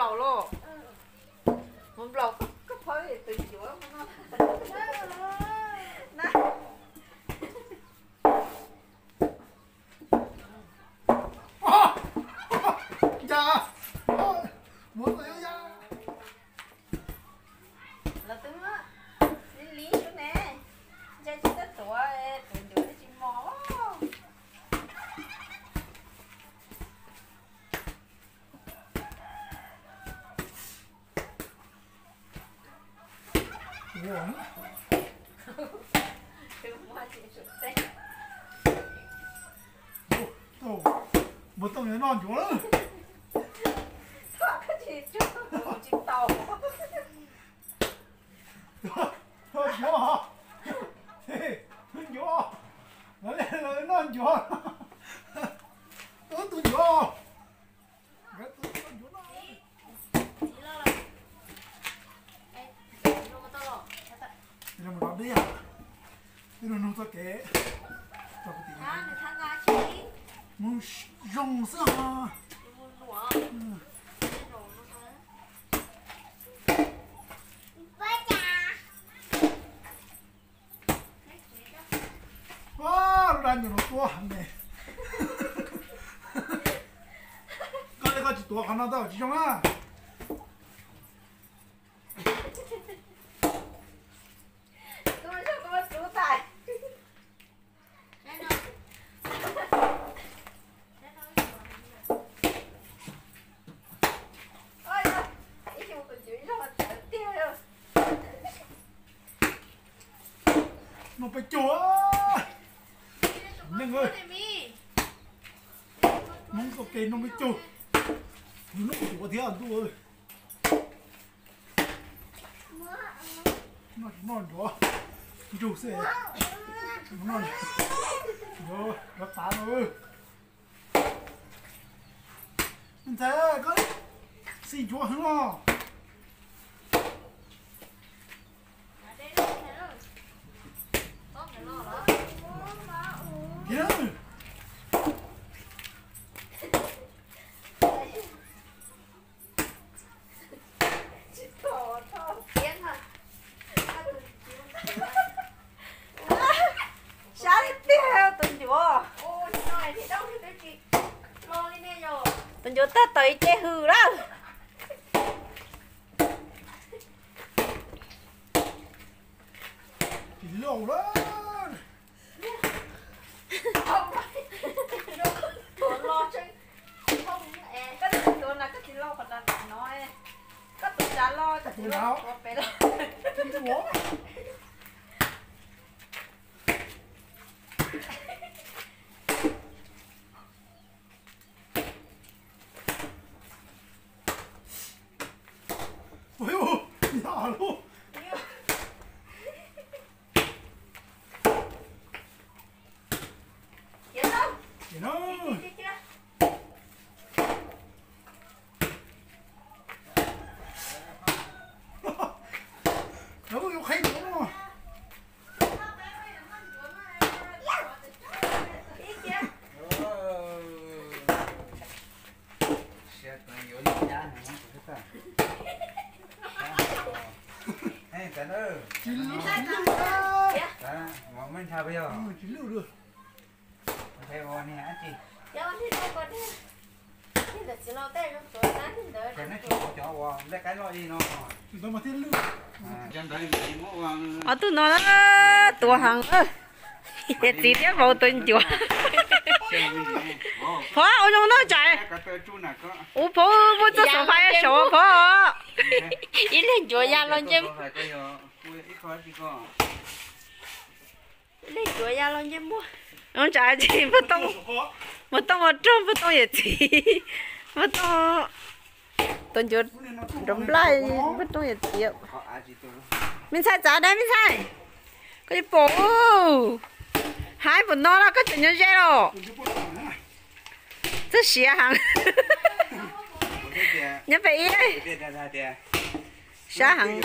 Nplaum los, mus nplaum koj phob tus ncuav no. Los twb muab li li xwb ne, ntshe tsis txawj tuav, tuav ncuav tsis mos. Npua tooj yuav noj ncuav lawm. Ncuav, ncuav, ncuav, noj ncuav, tus ncuav. Mus deb, ib nug nug txoj kev, mus zoo xwb os. Lub dab nyuag no tuab heev ne. Koj li koj tsis tuav qhov no tau tsis zoo na. Noj peb caug, neeg, Hmoob txoj kev noj peb caug, noj ncuav thiab ntuj. Noj ncuav, ntsug xwb, noj ncuav tav no. Ntxhais, koj xis ncuav heev os. Sab tiag tiag tus ncuav. Tus ncuav tag tawm ib ce hws lawm. Tsis lauj lawm. Koj tsis tuav na, koj tsis lauj qhov no, koj tuav tsav los, koj tsis lauj tuav pem los. Ob tug no na, tuav heev. Yawm txiv thiab vauv tuav ncuav. Phov ua zoo noj tsam. Ua phov muaj txoj xov fai saud phov. Ib leeg ncuav ya los ntsej, ib leeg ncuav ya los ntsej muag. Noj tsam tsis, Npua Tooj ua rog, Npua Tooj yawm txiv, Npua Tooj tuav ncuav nrov nplaig, Npua Tooj yawm txiv. Me ntxhais txav dab me ntxhais, koj yuav pom, haib puas no los koj tseem nyob ze los. Txawj siav heev. Nyob pem ib, sab heev.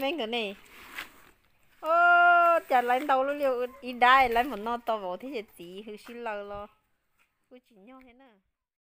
me nkawd ne. O, cas lawv ntau lub li ib dab, lawv mus noj tau vauv thiab ces txiv hws sib law los kuj tsis nyog thiab na.